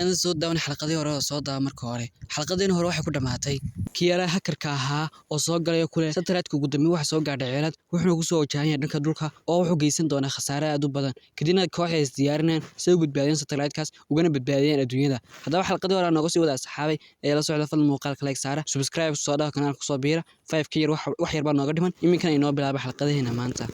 Aan soo daawan xalqadii hore oo soo daawa marka hore. Xalqadii hore waxay ku dhamaatay kii hackerka ahaa oo soo galay kule satellite-ka. Ugu dambeyn waxa soo gaadhay ceelad, wuxuuna ku soo wajahan yahay dhanka dhulka oo wuxuu geysan doonaa khasaare aad u badan. Kadibna kooxda ay isdiyaarinayaan si ay u badbaadiyaan satellite-kaas ugana badbaadiyaan adduunyada. Haddaba xalqadii hore nooga sii wada asxaabay ee la socda, fadlan muuqaalka like saara, subscribe soo dhaw, kanaalka soo biira. 5K yar wax yar baa nooga dhiman. Iminkana inoo bilaaba xalqadaheena maanta.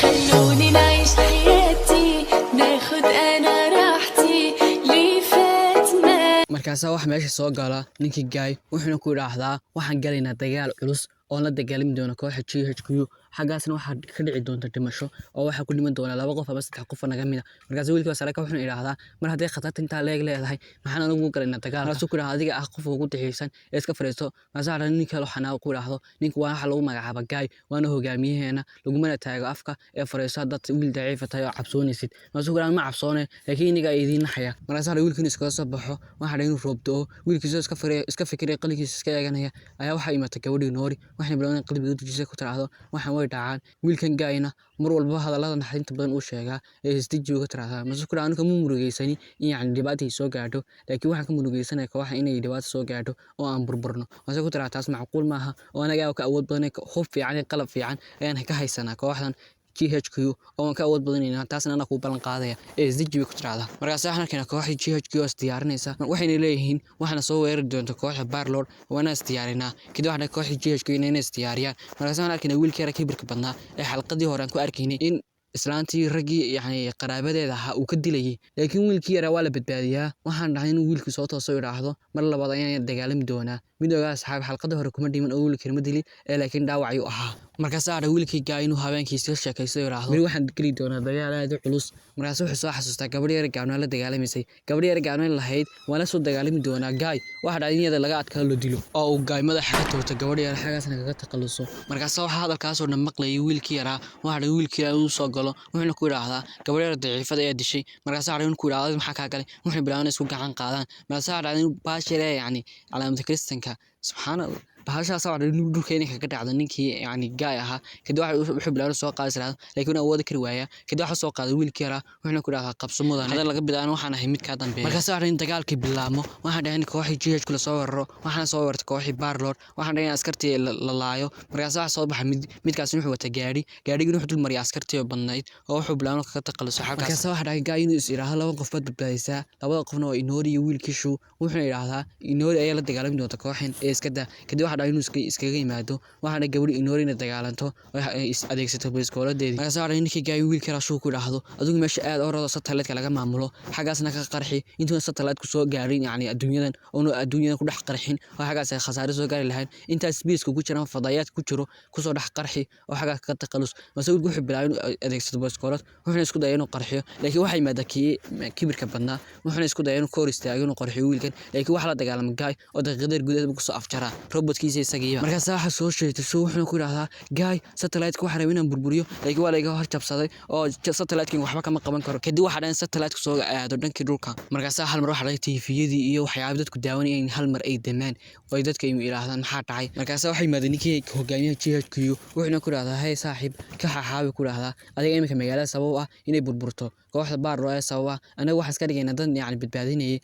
خلوني نعيش حياتي، ناخد أنا راحتي، اللي فات ما Markaasaa waxa meesha soo gala ninkii Guy, wuxuuna ku idhaahdaa: "Waxaan galaynaa dagaal culus oon la dagaalami doono kooxda GHQ. Xaggaasna waxaa ka dhici doonta dhimasho oo waxaa ku dhiman doona laba qof ama saddex qof oo naga mid a." Markaas wiilkii waa saraka, wuxuuna idhaahdaa: "Mar hadday khatarta intaa leeg leedahay, maxaan anigu galaynaa dagaal?" Markaasuu ku idhahdaa: "Adiga ah qofka ugu daciifsan ee iska fadhiisto." Markaasuu waxaa ninka kale xanaaq ku idhaahdo: "Ninka waa waxa lagu magacaaba Guy, waana hogaamiyaheena, lagumana taago afka ee fadhiisto haddaad wiil daciifa tahay oo cabsoonaysid." Markaasuu ku idhahdaa: "Ma cabsoone, laakiin iniga idiin naxaya." Markaasuu waxaa wiilkiinu iskaga soo baxo. Waxaa dhahay inuu roob da'o, wiilkiisoo iska fariya, iska fikiraya, qalinkiisa iska eeganaya ayaa waxaa imaatay gabadhii Noori. Waxayna bilowday in qalbiga u dejisay, ku tiraahdo: "Waxaan way dhacaan." Wiilkan Guyna mar walba hadallada naxdinta badan uu sheegaa ee isdeji uga tiraahdaa. Mase ku dhaha: "Aniga ma murugeysani in yacni dhibaata ay soo gaadho, laakiin waxaan ka murugeysanaya kooxda inay dhibaato soo gaadho oo aan burburno." Mase ku tiraahdaa: "Taas macquul maaha oo anaga ka awood badan, hub fiican iyo qalab fiican ayaan ka haysanaa kooxdan GHQ oo aan ka awood badanayna, taasna anaa kuu ballan qaadaya ee isdeji," bay ku tiraahdaa. Markaas waxaan arkaynaa kooxdii GHQ oo isdiyaarinaysa. Waxayna leeyihiin: "Waxaana soo weerari doonta kooxda Barlord, waana isdiyaarinaa." Kadib waxaa kooxdii GHQ inay isdiyaariyaan. Markaas waxaan arkaynaa wiilkii yara kibirka badnaa ee xalqadii hore aan ku arkaynay in islaantii raggii yacni qaraabadeeda ahaa uu ka dilayay, laakiin wiilkii yaraa waa la badbaadiyaa. Waxaan dhahay inuu wiilkii soo tooso, idhaahdo: "Mar labaad ayaan dagaalami doonaa." Mid ogaa asxaab, xalqadii hore kuma dhiman oo wiilkii ma dilin ee laakiin dhaawac ayuu ahaa. Markaasaa hadha wiilkii Guy inuu habeenkii iska sheekaysto, idhaahdo: "Beri waxaan geli doonaa dagaal aad u culus." Markaas wuxuu soo xasuustaa gabadh yar gaabnaa la dagaalamaysay, gabadh yar gaabnaa lahayd: "Waan la soo dagaalami doonaa Guy." Waxa dhacay in iyada laga adkaado, la dilo oo uu Guy madaxa ka toogto gabadh yar, xagaasna kaga takhaluso. Markaasa waxaa hadalkaasoo dhan maqlayay wiilkii yaraa. Waxa dhacay wiilkii yaraa inuu soo galo, wuxuuna ku idhaahdaa: "Gabadh yar daciifada ayaa dishay." Markaasa waxa dhacay inuu ku idhaahdo: "Maxaa kaa galay?" Wuxuuna bilaabay inay isku gacan qaadaan. Markaasa waxa dhacday inuu baashir ee yacni calaamada Kristanka, subxaan Allah, bahashaas waxa dhacday inuu dhulka inay kaga dhacdo ninkii yacni Guy ahaa. Kadib waxa wuxuu bilaabay soo qaadi israado, laakiin awoodi kari waaya. Kadib waxa soo qaaday wiilkii yaraa, wuxuuna ku idhaahdaa: "Qabso mudane, hadal laga bilaabo waxaan ahay mid kaa dambeeya." Markaas waxa dhacay in dagaalkii bilaabmo. Waxaa dhacay in kooxii GH kula soo weeraro, waxaana soo weerartay kooxii Barlord. Waxaa dhacay in askartii la laayo. Markaas waxa soo baxay mid, midkaasi wuxuu watay gaadhi, gaadhigina wuxuu dul mariyay askartii oo badnayd oo wuxuu bilaabay inuu kaga takhaluso xaggaas. Markaas waxa dhacay Guy inuu is idhaahdo: "Laba qof baad badbaadisaa, labada qofna waa Inori iyo wiilkii Shu." Wuxuuna idhaahdaa: "Inori ayaa la dagaalami doonta kooxan ee iska daa." Kadib waxa dhacay inuu iskaga yimaado. Waxaa dhacay gabadhi Inori inay dagaalanto oo ay is adeegsato biskooladeedii. Markaas waxa dhacay ninkii Guy wiilkii yaraa Shu ku idhaahdo: "Adigu meesha aad orado satellite-ka laga maamulo, xaggaasna ka qarxi intuuna satellite-ku soo gaarin yacni adduunyadan, oonu adduunyadan ku dhex qarxin oo xaggaas ay khasaare soo gaari lahayn. Intaas space-ka ku jira ama fadaayaadka ku jiro kusoo dhex qarxi oo xaggaas kaga takhalus." Mase wiilku wuxuu bilaabay inuu adeegsado biskoolad, wuxuuna isku dayay inuu qarxiyo, laakiin waxaa yimaada kii kibirka badnaa, wuxuuna isku dayay inuu ka hor istaago inuu qarxiyo wiilkan, laakiin waxaa la dagaalamay Guy oo daqiiqad yar gudaheed buu kusoo afjaraa robotkiisa isagiiba. Markaas waxa soo sheegtay Shu, wuxuuna ku idhaahdaa: "Guy, satellite-ka waxaan rabay inaan burburiyo, laakiin waa la iga hor jabsaday oo satellite-kan waxba kama qaban karo." Kadib waxaa dhacay in satellite-ku soo aado dhankii dhulka. Markaasaa hal mar waxaa dhacay TV-yadii iyo waxyaabo dadku daawanayeen hal mar ay damaan oo ay dadka ay yidhaahdaan: "Maxaa dhacay?" Markaasaa waxaa yimaadeen ninkii hogaamiyaha GHQ, wuxuuna ku idhahdaa: "Hey saaxiib, ka xaxaabi," ku idhahdaa, "adiga iminka magaalada sabab u ah inay burburto, kooxda Barlo ayaa sabab ah. Anaga waxaan iska dhigaynaa dad yacni badbaadinayay,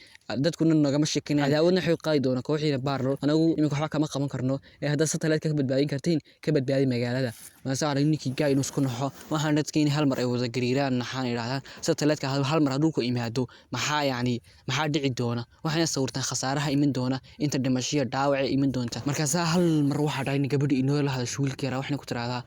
dadkuna nagama shekinayaan, cadaawadna waxay qaadi doona kooxiina Barlo. Anagu iminka waxba kama qaban karno ee haddaad satellite ka badbaadin kartiin, ka badbaadi magaalada." Markaasaa waxaa ninkii Guy inuu isku naxo. Waxaan dadka in hal mar ay wada gariiraan, naxaan, idhahdaan: "Satellite-ka hal mar hadduu ku yimaado, maxaa yacni maxaa dhici doona?" Waxayna sawirtaan khasaaraha iman doona, inta dhimasho iyo dhaawac ee iman doonta. Markaasaa hal mar waxaa dhacay in gabadhii inoo la hadasho wiilkii yaraa, waxayna ku tiraahdaa: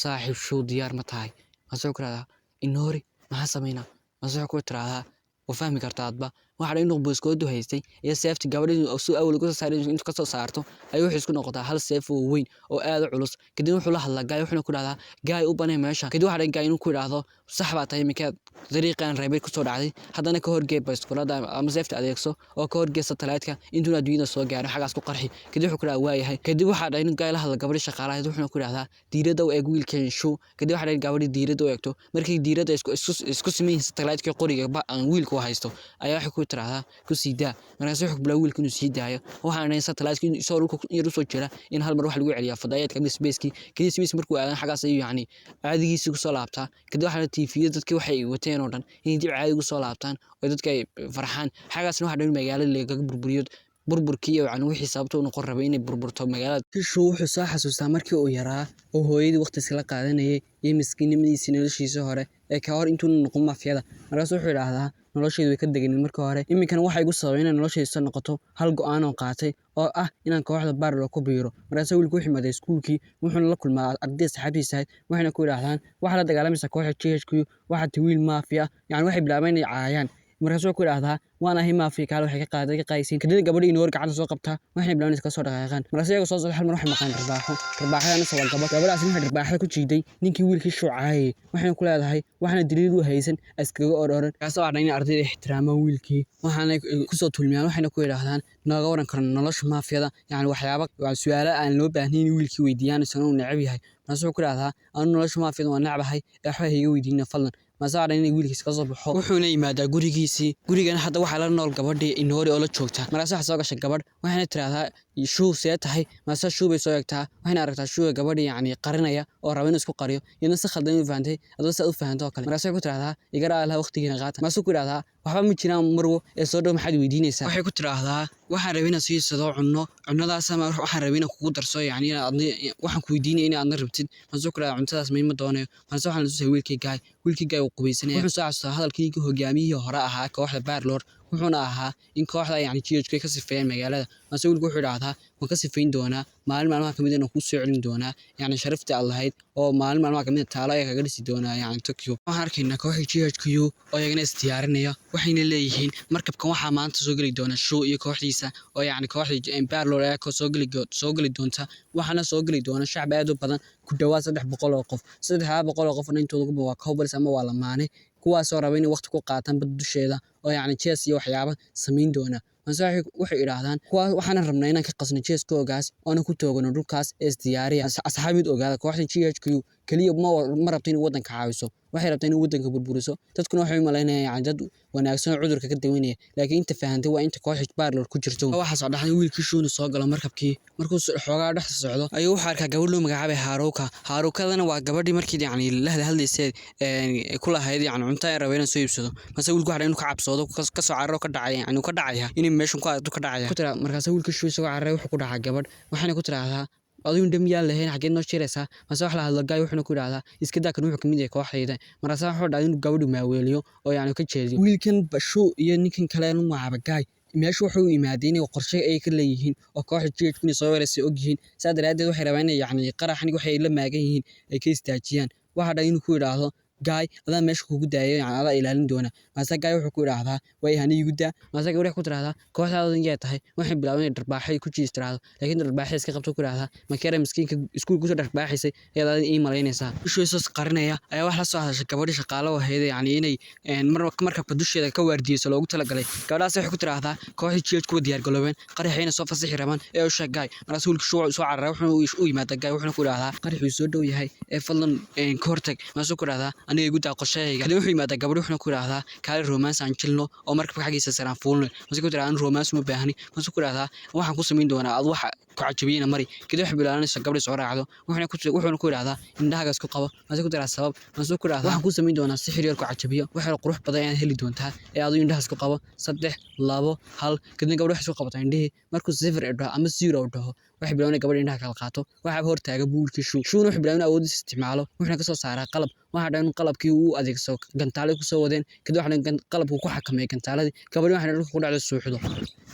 "Saaxiib Shuu, diyaar ma tahay?" Markaasuu ku tiraahdaa: "Inoori, maxaa sameynaa?" Markaasuu wuxuu ku tiraahdaa: "Waa fahmi kartaa adba." Waxa dhacay inuu booskoodu haystay iyo seefti gabadhii si awal uga soo saaray intuu kasoo saarto ayuu wuxuu isku noqotaa hal seef oo weyn oo aad u culus. Kadib wuxuu la hadlaa Guy, wuxuuna ku dhahdaa: "Guy, u banee meesha." Kadib waxa dhacay Guy inuu ku idhaahdo: "Sax baa tahay, iminka dariiqan reebay kusoo dhacday, haddana ka horgee baaskoolada ama seefta adeegso oo ka horgee satellite-ka intuuna adduunyada soo gaarin, xagaas ku qarxi." Kadib wuxuu ku dhahaa: "Waayahay." Kadib waxaa dhacay in Guy la hadla gabadhii shaqaalahayd, wuxuuna ku idhahdaa: "Diiradda u eeg wiilkan Shu." Kadib waxaa dhacay gabadhii diiradda u eegto. Markii diiradda isku siman yihiin satellite-ka qoriga ba aan wiilku haysto ayaa waxay ku ku tiraahdaa ku sii daa. Markaas wuxuu bilaabay wiilka inuu sii daayo. Waxaan dhahay satellite isagoo dhulka yar usoo jira in hal mar wax lagu celiyaa fadaayaadka ama space-kii. Kadib space markuu aadan xaggaas ayuu yacni caadigiisii kusoo laabtaa. Kadib waxaa TV dadkii waxay wateen oo dhan inay dib caadi ugu soo laabtaan oo dadka ay farxaan. Xaggaasna waxaa dhan magaalada lagaga burburiyo, burburkii iyo yacni wixii sababta u noqon rabay inay burburto magaalada. Shuu wuxuu soo xasuustaa markii uu yaraa oo hooyadii waqti iskala qaadanayay iyo miskiinnimadiisii noloshiisii hore ee ka hor intuuna noqon mafiyada. Markaasuu wuxuu idhaahdaa noloshaydu way ka deganeed markii hore, iminkana waxaa igu sababay inay noloshaydu noqoto hal go'aan oo qaatay oo ah inaan kooxda Barlow ku biiro. Markaasuu wiilku wuxuu yimaaday iskuulkii, wuxuuna la kulmaa arday saaxiibtiis ahayd, waxayna ku yidhaahdaan waxaad la dagaalamaysaa kooxda GHQ, waxaad tahay wiil maafiya. Yacni waxay bilaabeen inay caayaan. Markaasuu wuxuu ku idhaahdaa waan ahay maafiya, kaale waxay ka qaaday ka qaaysiin. Kadib gabadhii Inoori gacanta soo qabtaa, waxayna bilaabeen inay ka soo dhaqaaqaan. Markaas iyagoo soo socda hal mar waxay maqaan dharbaaxo. Dharbaaxadana waa gabadh. Gabadhaasina waxay dharbaaxada ku jiiday ninkii wiilkii shucaayay, waxayna ku leedahay waxaana daliil u haysan iskaga ororan. Markaas waxaa dhacay in ardayda ixtiraamaan wiilkii, waxaana kusoo tulmiyaan, waxayna ku yidhaahdaan nooga waran karo nolosha maafiyada, yacni waxyaabo waa su'aalo aan loo baahnayn in wiilkii weydiiyaan isagana uu neceb yahay. Markaas wuxuu ku idhaahdaa anu nolosha maafiyada waan necbahay ee waxba ha iga weydiinina fadlan. Markaas waxaa dhacay in wiilkiisa ka soo baxo, wuxuuna yimaadaa gurigiisii. Gurigana hadda waxaa la nool gabadhii Inoori oo la joogta. Markaas waxaa soo gashay gabadh, waxayna tiraahdaa Shuu see tahay. Markaas Shuu bay soo eegtaa, waxayna aragtaa Shuuga gabadhii yacni qarinaya oo raba inuu isku qariyo, iyadna si khaldan u fahantay adoo saa u fahanto oo kale. Markaas waxay ku tiraahdaa iga raali waqtigiina qaata. Markaasuu ku idhaahdaa waxba ma jiraan marwo ee soo dhow, maxaad weydiinaysaa? Waxay ku tiraahdaa waxaan rabay inaan siidsado cunno, cunnadaas ama waxaan rabay inaan kugu darso, yacni inaad adna waxaan ku weydiinaya in aadna rabtid. Markaasuu ku idhahdaa cuntadaas ma doonayo. Markaas waxaan la tusay wiilkii Gaay. Wiilkii Gaay wuu qubaysanaya, wuxuu soo xasuustaa hadalkii hogaamiyihii hore ahaa kooxda Barlord, wuxuuna ahaa in kooxda yacni GHQ ka sifeeyaan magaalada. Markaasuu wiilku wuxuu idhaahdaa waan ka sifayn doonaa, maalin maalmaha kamid ah kuu soo celin doonaa yacni sharaftii aad lahayd, oo maalin maalmaha kamid ah taalo ayaa kaga dhisi doonaa yacni Tokyo. Waxaan arkaynaa kooxda GHQ oo iyagana isdiyaarinaya, waxayna leeyihiin markabkan waxaa maanta soo geli doona Shuu iyo kooxdiisa oo yacni kooxda Barlord ayaa soo geli doonta, waxaana soo geli doona shacab aad u badan, ku dhawaad 300 oo qof. 300 oo qofna intooda waa couples ama waa lamaane, kuwaasoo raba inay waqti ku qaataan badda dusheeda oo yacni jees iyo waxyaabo samayn doona. Markaas waxay idhaahdaan kuwaas waxaana rabnaa inaan ka qasno jeeskoogaas oona ku toogano dhulkaas ee isdiyaariya. Asxaabid ogaada kooxda GHQ kaliya ma rabto inay waddanka caawiso, waxay rabtaa inay waddanka burburiso. Dadkuna waxay u malaynayaan yacni dad wanaagsan oo cudurka ka daweynaya, laakiin inta fahantay waa inta kooxda Barlord ku jirto. Waxaa soo dhaxay wiilkii Shuuna soo galo markabkii. Markuu xoogaa dhex socdo ayuu wuxuu arkaa gabadh loo magacaabay Haruka. Harukadana waa gabadhii markii yacni la hadlaysay ku lahayd yacni cunto ay rabay inuu soo iibsado. Markaas wiilku waxa inuu ka cabsoodo ka soo cararo ka dhacay, yacni ka dhacaya inay meeshan ku aragto ka dhacaya. Ku tira markaas wiilkii Shuu isagoo cararay wuxuu ku dhacaa gabadh, waxayna ku tiraahdaa adigu indho miyaa lahayn, xageed noo jiraysaa? Mase wax la hadlo Gaay, wuxuuna ku idhaahdaa iska daa, kan wuxuu kamid yahay kooxdayda. Markaas wuxuu dhacday inuu gabadhu maaweeliyo oo yacni ka jeediyo wiilkan Shuu iyo ninkan kale ee magacaaba Gaay. Meesha wuxuu u yimaadeen inay qorshe ay ka leeyihiin oo kooxda GHQ inay soo weeraraysa og yihiin, saa daraaddeed waxay rabaan inay yacni qaraxan waxay la maagan yihiin ay ka istaajiyaan. Waxaa dhacay inuu ku idhaahdo Gaay adaa meesha kugu daayay, yacni adaa ilaalin doona. Markaas Gaay wuxuu ku idhaahdaa way hani igu daa. Markaas gabadha ku tiraahdaa kooxdaada yaa tahay? Waxay bilaabeen inay dharbaaxay ku jiis tiraahdo, laakiin dharbaaxay iska qabto ku idhaahdaa makeera miskiinka iskuul kusoo dharbaaxaysay ayaad adiga ii malaynaysaa. Shuu isoo qarinaya ayaa wax la soo hadashay gabadhii shaqaale u ahayd, yacni inay markabka dusheeda ka waardiyeyso loogu talagalay. Gabadhaas waxay ku tiraahdaa kooxdii GHQ kuwa diyaar garoobeen qaraxiina soo fasixi rabaan ee u sheeg Gaay. Markaas wiilkii Shuu soo cararay, wuxuuna u yimaadaa Gaay, wuxuuna ku idhaahdaa qaraxuu soo dhow yahay ee fadlan ka hortag. Markaasuu ku idhaahdaa aniga igu daa qorshahayga. Kadib wuxuu yimaadaa gabadh, wuxuuna ku idhaahdaa kaale romance aan jilno oo markabka xaggiisa saraan fuulno. Markaasuu ku idhaahdaa romance uma baahni. Markaasuu ku idhaahdaa waxaan ku samayn doonaa ad waxa ku cajabiyeyna mari. Kadib waxay bilaabanaysaa gabadhii soo raacdo, wuxuuna ku idhaahdaa indhahaaga isku qabo. Markaasuu ku idhaahdaa sabab. Markaasuu ku idhaahdaa waxaan ku samayn doonaa sixir yar ku cajabiyo, wax yar qurux badan ayaad heli doontaa ee adigu indhaha isku qabo. 3 2 1. Kadib gabadhu waxay isku qabataa indhihii. Markuu 0 dhaho ama 0 dhaho waxay bilaabeen gabadha indhaha kala qaato, waxaa hortaaga wiilkii Shuu. Shuuna wuxuu bilaabay inuu awoodiisa isticmaalo, wuxuuna ka soo saaraa qalab. Waxaa dhacay in qalabkii uu adeegsado gantaalay ku soo wadeen. Kadib waxaa dhacay in qalabku ku xakameeyay gantaaladii, gabadhii waxay dhulka ku dhacday suuxdo.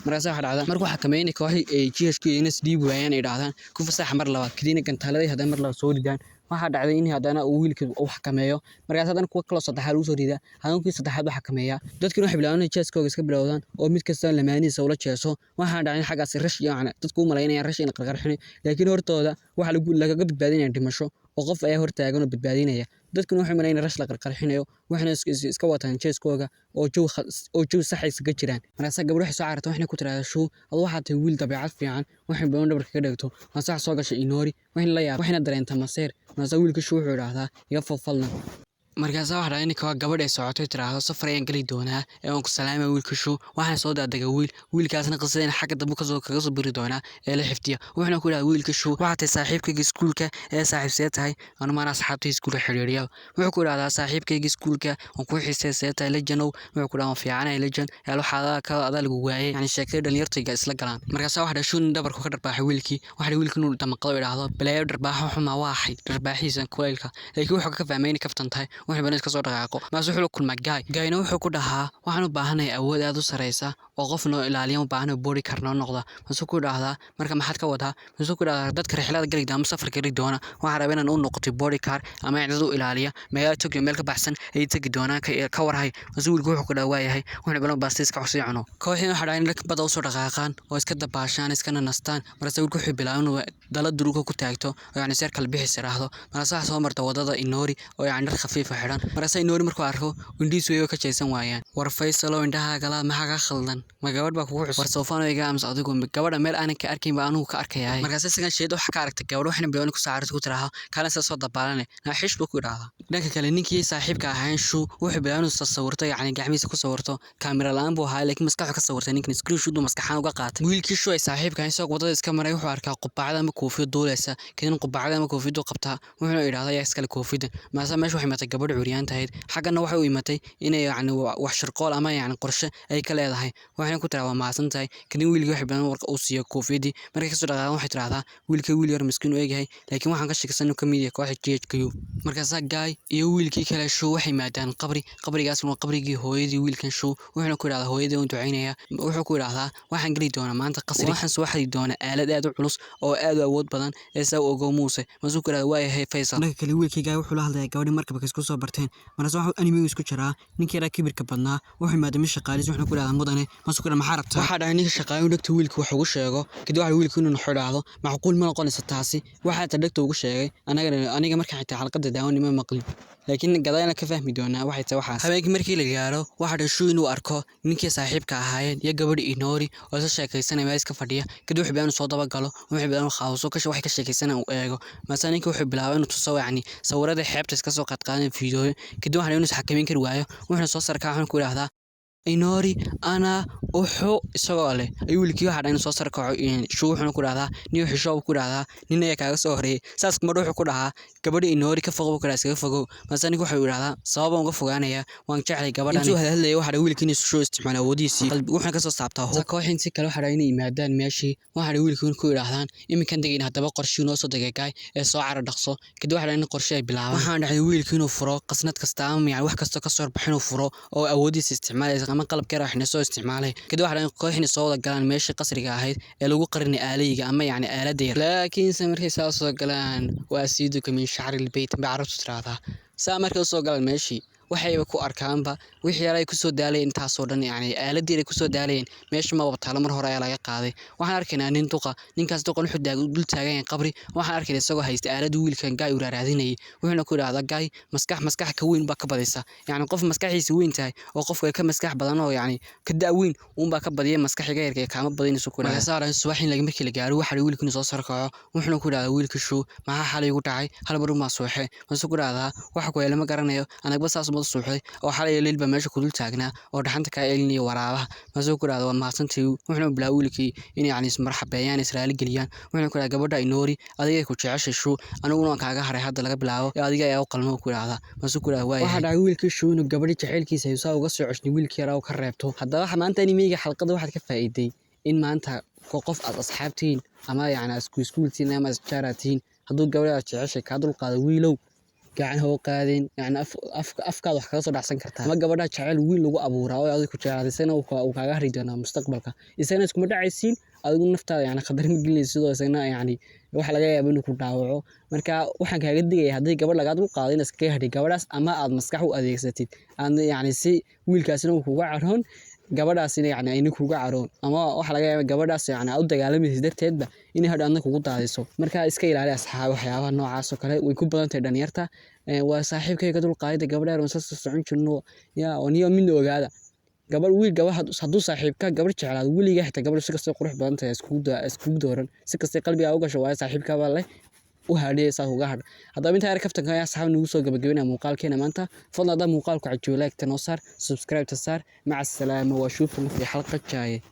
Markaas waxaa dhacda markuu xakameeyay kooxii ay GHQ inay isdhiibi waayaan ay dhahdaan ku fasaxa mar labaad. Kadibna gantaaladii haddana mar labaad soo ridaan. Waxaa dhacday in haddana uu wiilkii uu xakameeyo. Markaas haddana kuwa kaloo saddexaad lagu soo ridaa, haddana kuwii saddexaad uu xakameeyaa. Dadkuna waxay bilaabeen inay jeeskooga iska bilowdaan oo mid kasta lamaanihiisa ula jeeso. Waxaa dhacay in xaggaas rash yacni dadku u malaynayaan rash in qarqarxin, laakiin hortooda waxa lagaga badbaadinaya dhimasho oo qof ayaa hortaagan oo badbaadinaya. Dadkuna waxay malaynayaan rash la qarqarxinayo, waxayna iska wataan jeeskooga oo jawi sax ay iskaga jiraan. Markaas gabadhu waxay soo carartay, waxayna ku tiraahdaa Shuu adu waxaad tahay wiil dabeecad fiican. Waxay bilaabeen dhabarka ka dhigto. Markaas waxaa soo gashay Inoori, waxayna la yaab, waxayna dareentaa maseer. Markaas wiilka Shuu wuxuu idhaahdaa iga falfalna. Markaasaa waxa dhacay ninka gabadh ay socotay tiraahdo safar ayaan geli doonaa ee waan ku salaamay wiilka Shu. Waxaan soo daadegay wiil, wiilkaasna qisadeen xagga dambe kasoo kaga soo biri doonaa ee la xifdiya. Wuxuuna ku yidhahdaa wiilka Shu, waxaa tahay saaxiibkayga iskuulka ee saaxiib see tahay, anu maana asxaabtay iskuulka xiriiriya. Wuxuu ku yidhahdaa saaxiibkayga iskuulka waan ku xiisay see tahay lejanow. Wuxuu ku dhahaa waan fiicanahay lejan, ee waxaa ka adaa lagu waayay, yani sheekada dhalinyartayga isla galaan. Markaasaa waxa dhacay Shu nin dhabarku ka dharbaaxay wiilkii. Waxa dhacay wiilkii inuu damqado yidhaahdo balaayo dharbaaxo xumaa waa axay dharbaaxiisa kulaylka, laakiin wuxuu ka fahmay inay kaftan tahay, wuxuu bana iska soo dhaqaaqo. Maas wuxuu la kulmaa Guy. Guyna wuxuu ku dhahaa waxaan u baahanahay awood aad u sareysa oo qof noo ilaaliya u baahanahay body car noo noqda. Masuu ku dhahdaa marka maxaad ka wadaa? Masuu ku dhahdaa dadka rixlada gali doona ama safarka gali doona waxaan rabaa inaan u noqoto body car ama cid u ilaaliya magaalada Tokyo meel ka baxsan ay tagi doonaan ka warhay. Masuu wiilku wuxuu ku dhahaa waayahay, wuxuu balan baasta iska cusii cuno. Kooxdii waxa dhacay in badda usoo dhaqaaqaan oo iska dabaashaan iskana nastaan. Markaas wiilku wuxuu bilaabay inuu dalad dhulka ku taagto oo yacni seer kala bixis yiraahdo. Markaas waxa soo marta wadada Inori oo yacni dhar khafiif ah xidhan. Markaas Inori markuu arko indhihiisu way ka jeesan waayaan. War Faysal oo indhaha gala maxaa ka khaldan? Ma gabadh baa kugu cusub? War Soofaan iga aamus adigu, gabadha meel aanan ka arkayn baa anugu ka arkayaa. Markaas isagan sheed waxa ka aragtay gabadh waxna bilaabay ku saarto ku tiraahdo kaalin soo dabaalane na xish buu ku yiraahdaa. Dhanka kale ninkii saaxiibka ahaan Shu wuxuu bilaabay inuu sawirto, yacni gacmihiisa ku sawirto, kaamera la'aan buu ahaa laakiin maskaxdu ka sawirtay ninkan screenshot uu maskaxaan uga qaatay. Wiilkii Shu ay saaxiibka ahaan isagoo wadada iska maray wuxuu arkaa qubacada ama koofiyad duuleysa, kadibna qubacada ama koofiyadu qabtaa, wuxuuna yidhaahdaa yaa iskale koofiyada. Maase meesha waxay imatay gabadh curyaan tahayd, xaggana waxay u imatay inay yacni wax shirqool ama yacni qorshe ay ka leedahay. Waxayna ku tiraa waa mahadsan tahay. Kadib wiilkii waxay bilaabeen warqa uu siiyo koofiyadii. Markay kasoo dhaqaaqaan waxay tiraahdaa wiilkii wiil yar miskiin u egyahay, laakiin waxaan ka shakisan inuu ka mid yahay kooxda GHQ. Markaasaa Guy iyo wiilkii kale Shu waxay yimaadaan qabri. Qabrigaasna waa qabrigii hooyadii wiilkan Shu. Wuxuuna ku yidhahdaa hooyadii waan ducaynayaa. Wuxuu ku yidhahdaa waxaan geli doonaa maanta qasri, waxaan soo xadi doonaa aalad aad u culus oo aad u awood badan ee saa u ogow Muuse. Masuu ku yidhahdaa waa yahay Faysal. Dhanka kale wiilkii Guy wuxuu la hadlayaa gabadhii markabka isku soo barteen. Markaas wuxuu animigu isku jiraa ninkii yaraa kibirka badnaa. Wuxuu yimaaday mid shaqaalis, wuxuuna ku yidhahdaa mudane. Masuu ku yidhahdaa maxaa rabtaa? Waxaa dhacay ninka shaqaayo dhegta wiilka wax ugu sheego. Kadib waxa wiilku inuu naxo idhaahdo macquul ma noqonaysa taasi, waxaa ta dhegta ugu sheegay aniga markaan xitaa xalqadda daawanima maqlin, laakiin gadaalna ka fahmi doonaa waxay tahay waxaas. Habeenkii markii la gaaro waxa dhashay Shu inuu arko ninkii saaxiibka ahaayeen iyo gabadhii Inori oo isla sheekaysanaya meel iska fadhiya. Kadib wuxuu bilaabay inuu soo dabagalo, wuxuu bilaabay inuu khaawaso kasha waxay ka sheekaysanayaan uu eego. Maase ninka wuxuu bilaabay inuu tuso yacni sawirada xeebta iska soo qaadqaadanaya fiidiyooyo. Kadib waxa inuu isxakameyn kari waayo, wuxuuna soo sarkaa wuxuuna ku yidhaahdaa Inori ana wuxuu isagoo leh ayuu wiilkii waxa dhacay inuu soo sarkaco Shu. Wuxuuna ku dhahdaa nin xisho ku dhahdaa nin ayaa kaaga soo horeeyay saas kuma wuxuu ku dhahaa gabadhi Inori ka fogow, kala iskaga fogow. Maase ninka wuxuu yidhahdaa sabab aan uga fogaanayaa waan jeclay gabadhan. Intuu hadlayay waxa dhacay wiilkii inuu Shu isticmaalo awoodiisii qalbi, wuxuuna ka soo saabtaa hub. Kooxin si kale waxa dhacay inay yimaadaan meeshii. Waxa dhacay wiilkii ku yidhaahdaan iminkan degayna haddaba qorshii noo soo degay Guy ee soo cara dhaqso. Kadib waxa dhacay in qorshe ay bilaabaan. Waxaan dhacay wiilkii inuu furo qasnad kasta ama yacni wax kasta ka soo baxay inuu furo oo awoodiisa isticmaalaya ama qalabka yar waxna soo isticmaalay. Kadib waxa dhacay kooxina soo wada galaan meeshii qasriga ahayd ee lagu qarinay aalayga ama yacni aaladda yar. Laakiinse markay saa soo galaan waa siiduka min shacri lbeyt bay carabtu tiraahdaa. Saa markay usoo galaan meeshii waxayba ku arkaanba wixii yar ay ku soo daalayeen intaasoo dhan, yacni aaladii ay ku soo daalayeen meesha ma taalo, mar hore ayaa laga qaaday. Waxaan arkaynaa nin duqa, ninkaas duqan wuxuu dul taagan yahay qabri. Waxaan arkaynaa isagoo haysta aaladii wiilkan Guy uu raaraadinayay. Wuxuuna ku yidhahdaa Guy maskax maskax ka weyn baa ka badaysa, yacni qof maskaxiisa weyn tahay oo qofka ka maskax badan oo yacni ka da' weyn uunbaa ka badiya maskaxiga yarka kaama badinayso ku yidhahdaa. Markaas ayaa subax in laga markii la gaaro waxa wiilku inuu soo sarkaco. Wuxuuna ku yidhahdaa wiilka Shu maxaa xalay igu dhacay, hal mar uma suuxay. Masuu ku yidhahdaa waxa ku yeelay ma garanayo, anagba saas uma suuxday oo xalay leel baa meesha ku dul taagnaa oo dhaxanta ka eelinaya waraabaha. Masuu ku yidhahdaa waa mahadsantahay. Wuxuuna bilaabay wiilkii inay yacni ismarxabeeyaan israali geliyaan. Wuxuuna ku yidhahdaa gabadha Inori adiga ku jeceshay Shu, aniguna waan kaaga haray hadda laga bilaabo ee adiga ayaa u qalmo ku yidhahdaa. Masuu ku yidhahdaa waayahay. Waxa dhacay wiilkii Shu inuu gabadhii jaceylkiisa ay saa uga soo ceshnay wiilkii yaraa uu ka reebto. Haddaba waxa maanta animeyga xalqada waxaad ka faa'iiday in maanta qof aad asxaabtiin ama yacni isku iskuultiin ama isjaaratiin hadduu gabadha aad jeceshay kaa dul qaado wiilow gacan ha u qaadin, yacni afkaada wax kaga soo dhacsan kartaa. Ama gabadha jecel wiil lagu abuuraa oo adiga ku jeclaaday isagana uu kaaga hari doonaa mustaqbalka, isagana iskuma dhacaysiin adigu naftaada yacni khatar ma gelinaysid sidoo isagana yacni waxa laga yaabaa inuu ku dhaawaco. Marka waxaan kaaga digayaa haddii gabadh lagaa dul qaado inaad iskaga hadhi gabadhaas ama aad maskax u adeegsatid aad yacni si wiilkaasina uu kuga caroon gabadhaasina yacni ayna kuga caroon, ama waxa laga yaabaa gabadhaas yacni aad u dagaalamaysid darteedba inay hadhow adna kugu daadiso. Marka iska ilaali asxaab waxyaabaha noocaas oo kale way ku badan tahay dhalinyarta. Waa saaxiibkayga dul qaadida gabadha yar oo soo socon jirno yaa oo niyo midna ogaada gabadh wiil gabadh hadduu saaxiibka gabadh jeclaado weligaa xitaa gabadh si kastoo qurux badan tahay iskugu dooran si kastoo qalbiga u gasho waayo saaxiibka baa leh. U hadhiyay saa uga hadh. Haddaba intaa yar kaftanka ayaa asxaab nagu soo gabagabeynaya muuqaalkeena maanta. Fadlan haddaa muuqaalku cajiyo, like ta noo saar, subscribe ta saar. Maca asalaama, waa shuufana fi xalqa jaaye.